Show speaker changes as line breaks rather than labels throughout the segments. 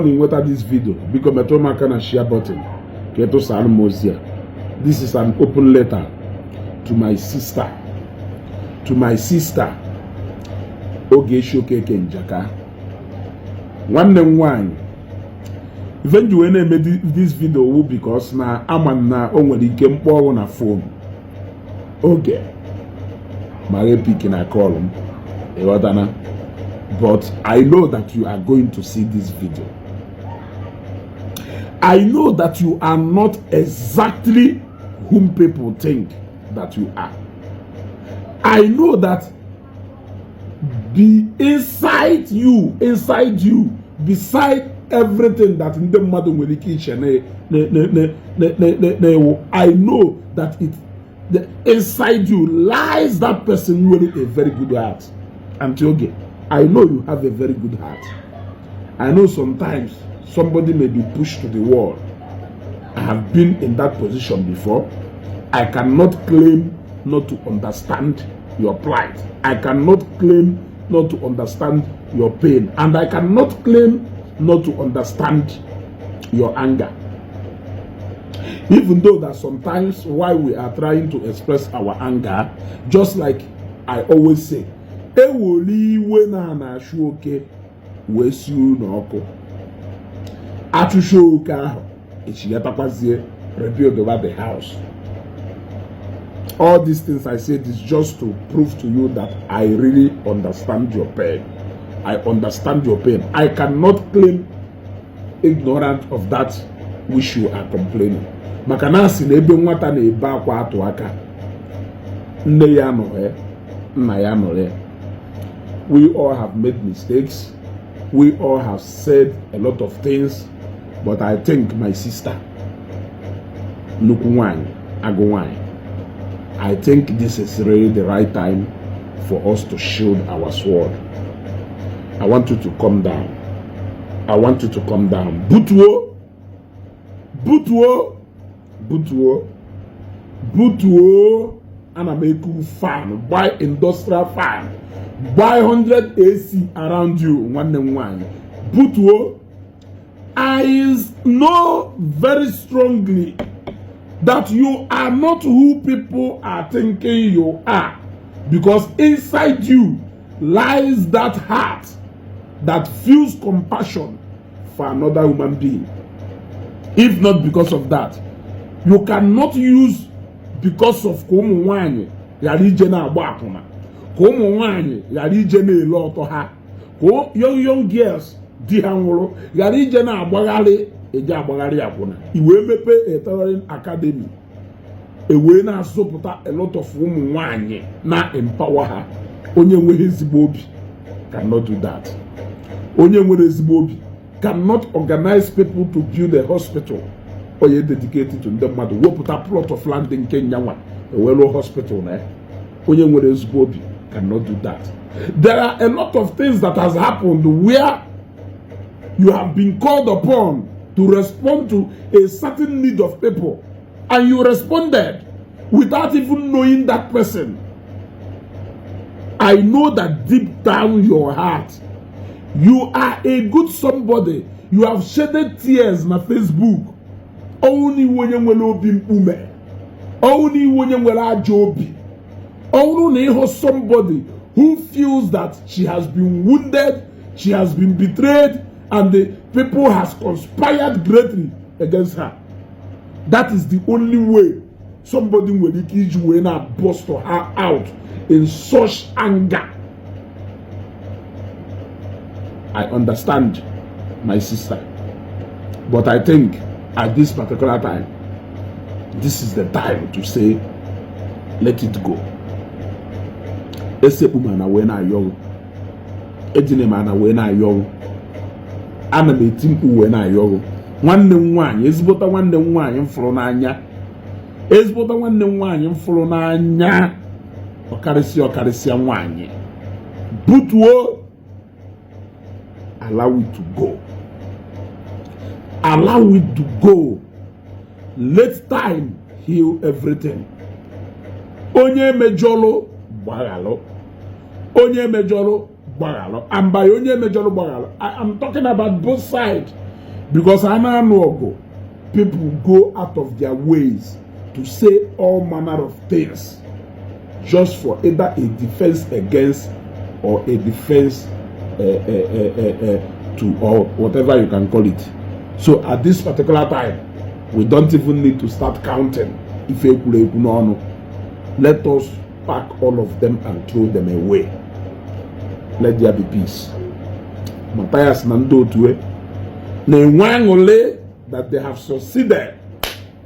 na inweta this video, because metụ m aka na share button ka ịtụsara m ozi a. This is an open letter to my sister. Ogechi Okeke Njaka. Nwanne m nwanyị. Even you when I made this video because na aman na o nwere ike mkpọrọ na phone. Oge. Mare pick na call him. But I know that you are going to see this video. I know that you are not exactly whom people think that you are. I know that inside you, beside everything that in the mother will I know that inside you lies that person with a very good heart. And okay, I know you have a very good heart. I know sometimes somebody may be pushed to the wall. I have been in that position before. I cannot claim not to understand your plight. I cannot claim not to understand your pain. And I cannot claim not to understand your anger. Even though that sometimes while we are trying to express our anger, just like I always say, ewoli iwe na ashu oke wesiu n'ọkụ. Achusho oke ahụ echigatakwazie rebuild over the house. All these things I said is just to prove to you that I really understand your pain. I understand your pain. I cannot claim ignorant of that which you are complaining. Makana si na ebe nwata na ebe akwa atụ aka. Nne ya nọ he, nna ya nọ he. We all have made mistakes. We all have said a lot of things. But I think my sister, Nukunwany, Agowany, I think this is really the right time for us to shield our sword. I want you to calm down. I want you to calm down. Butuo, and I make you fan. Buy industrial fan. Buy 100 AC around you. One. Butuo, I know very strongly that you are not who people are thinking you are, because inside you lies that heart that feels compassion for another human being. If not because of that, you cannot use because of komuwanye yarije na agba akuna, komuwanye yarije na ele oto ha, ko young girls di ha nwuru yarije na agbaghari eje agbaghari akuna. Iwe mepe a tailoring academy, ewe na asopụta a lot of women na empower ha. Onye nwere ezigbo obi cannot do that. Onye nwere ezigbo obi cannot organize people to build a hospital or you dedicated to the mother. We put a plot of land in Kenya, a well hospital. Onye nwere ezigbo obi cannot do that. There are a lot of things that has happened where you have been called upon to respond to a certain need of people, and you responded without even knowing that person. I know that deep down your heart, you are a good somebody. You have shedded tears na Facebook. Only when you will be ume. Only when you will ajobi. Only somebody who feels that she has been wounded, she has been betrayed, and the people has conspired greatly against her. That is the only way somebody will burst her out in such anger. I understand, my sister, but I think at this particular time, this is the time to say, let it go. Ese umana wena young, ejine mana wena young, ana metim wena young. Nwanne nwaanyị ezibota nwanne nwaanyị mfụrụ n'anya, ezibota nwanne nwaanyị mfụrụ n'anya, ọkarịsịa nwaanyị. Butuo, allow it to go. Allow it to go. Let time heal everything. Onye mejolo gbagalo. Onye mejolo gbagalo. And by onye mejolo gbagalo, I am talking about both sides. Because I know people go out of their ways to say all manner of things just for either a defense against or a defense to, or whatever you can call it. So at this particular time, we don't even need to start counting. Let us pack all of them and throw them away. Let there be peace. Matthias Nando Tue, that they have succeeded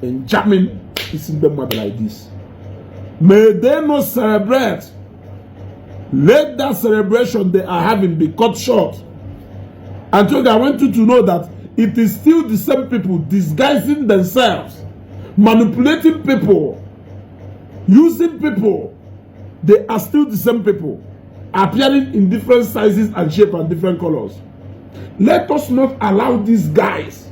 in jamming them like this. May they not celebrate. Let that celebration they are having be cut short. And so I want you to know that it is still the same people disguising themselves, manipulating people, using people. They are still the same people, appearing in different sizes and shape and different colors. Let us not allow these guys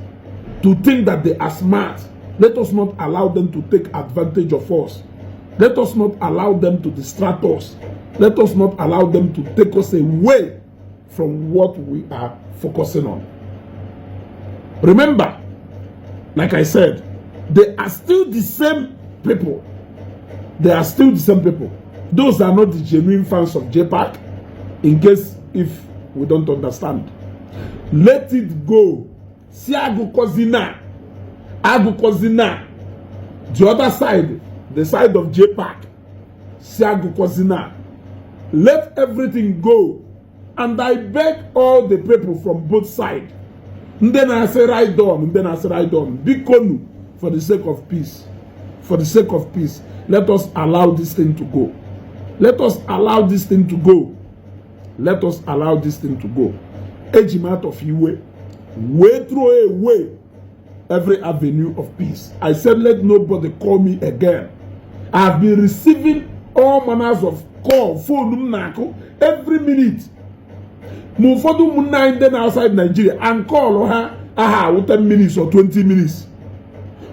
to think that they are smart. Let us not allow them to take advantage of us. Let us not allow them to distract us. Let us not allow them to take us away from what we are focusing on. Remember, like I said, they are still the same people. They are still the same people. Those are not the genuine fans of Jpac, in case if we don't understand. Let it go. Si Agukozina. Agukozina. The other side, the side of Jpac. Si Agukozina. Let everything go. And I beg all the people from both sides. Then I say right on. Then I say right on. Bikonu, for the sake of peace. For the sake of peace. Let us allow this thing to go. Let us allow this thing to go. Let us allow this thing to go. Ejimat of Iwe. Way throw away every avenue of peace. I said, let nobody call me again. I have been receiving all manners of call, phone, every minute. Mufodu Munna then outside Nigeria and call her with 10 minutes or 20 minutes.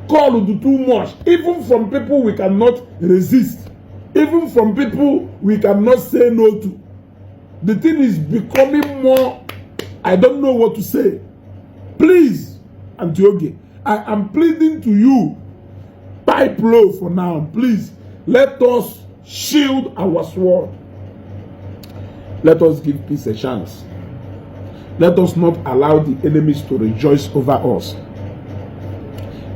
Call will do too much. Even from people we cannot resist. Even from people we cannot say no to. The thing is becoming more, I don't know what to say. Please, Antioche, I am pleading to you, pipe low for now. Please, let us shield our sword. Let us give peace a chance. Let us not allow the enemies to rejoice over us.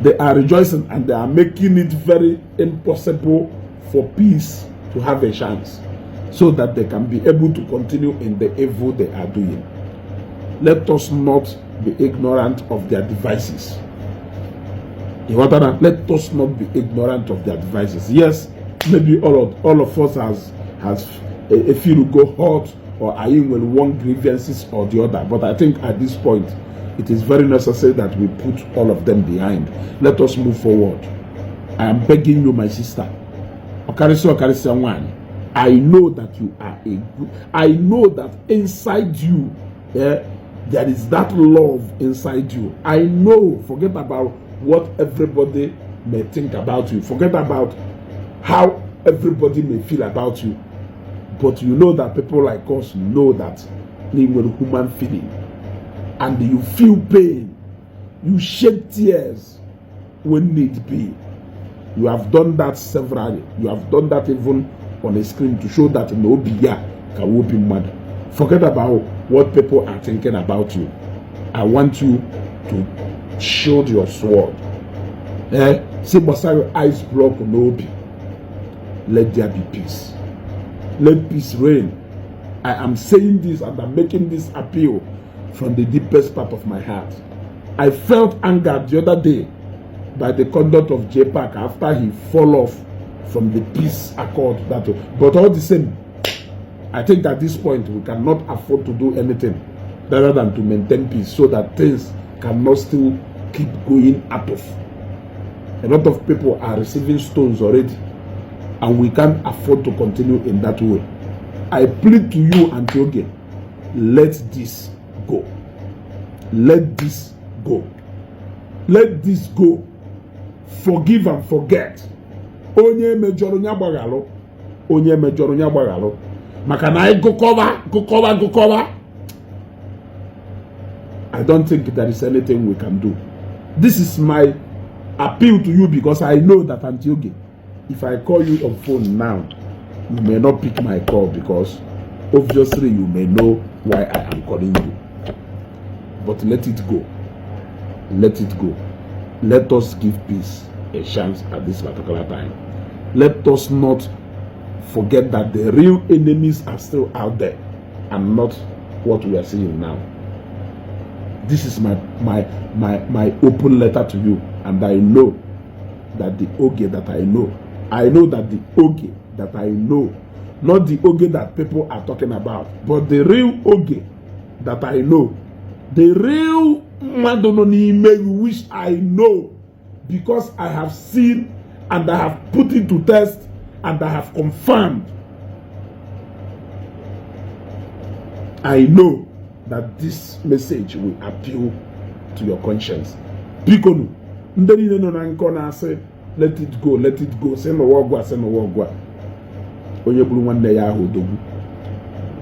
They are rejoicing and they are making it very impossible for peace to have a chance, so that they can be able to continue in the evil they are doing. Let us not be ignorant of their devices. Let us not be ignorant of their devices. Yes, maybe all of us has a few go hot or are in with one grievances or the other. But I think at this point, it is very necessary that we put all of them behind. Let us move forward. I am begging you, my sister. I know that you are a good. I know that inside you, there is that love inside you. I know. Forget about what everybody may think about you. Forget about how everybody may feel about you. But you know that people like us know that human feeling. And you feel pain. You shed tears when need be. You have done that severally. You have done that even on a screen to show that no biya can be mad. Forget about what people are thinking about you. I want you to shield your sword. See your eyes block no be. Let there be peace. Let peace reign. I am saying this and I'm making this appeal from the deepest part of my heart. I felt anger the other day by the conduct of Jpac after he fall off from the peace accord. But all the same, I think at this point we cannot afford to do anything rather than to maintain peace so that things cannot still keep going out of. A lot of people are receiving stones already, and we can't afford to continue in that way. I plead to you, Antioche, let this go. Let this go. Let this go. Forgive and forget. Onye mejọrọ nya gbaghalụ. Onye mejọrọ nya gbaghalụ. Maka na gụkọba. I don't think there is anything we can do. This is my appeal to you because I know that Auntie Oge, if I call you on phone now, you may not pick my call because obviously you may know why I am calling you. But let it go. Let it go. Let us give peace a chance at this particular time. Let us not forget that the real enemies are still out there and not what we are seeing now. This is my open letter to you, and I know that the Oge that I know that the Oge that I know, not the Oge that people are talking about, but the real Oge that I know, the real Madononime which I know, because I have seen and I have put it to test and I have confirmed. I know that this message will appeal to your conscience. Bikonu, ndeni neno na nko na say, let it go, let it go. Say no wogwa, say no wogwa. Onye buru nwanne ya ahodogu.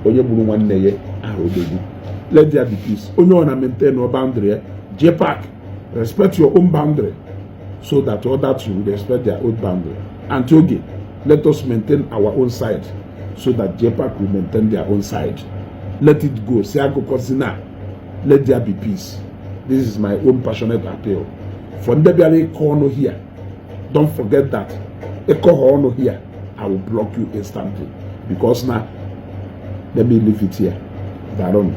Onye buru nwanne ya ahodogu. Let there be peace. Onye ona maintain your boundary. Jpac, respect your own boundary, so that others will respect their own boundary. And Oge, let us maintain our own side, so that Jpac will maintain their own side. Let it go. Let there be peace. This is my own passionate appeal. For Ndebiale Kono here, don't forget that Ekohono here, I will block you instantly. Because now, let me leave it here. Daron.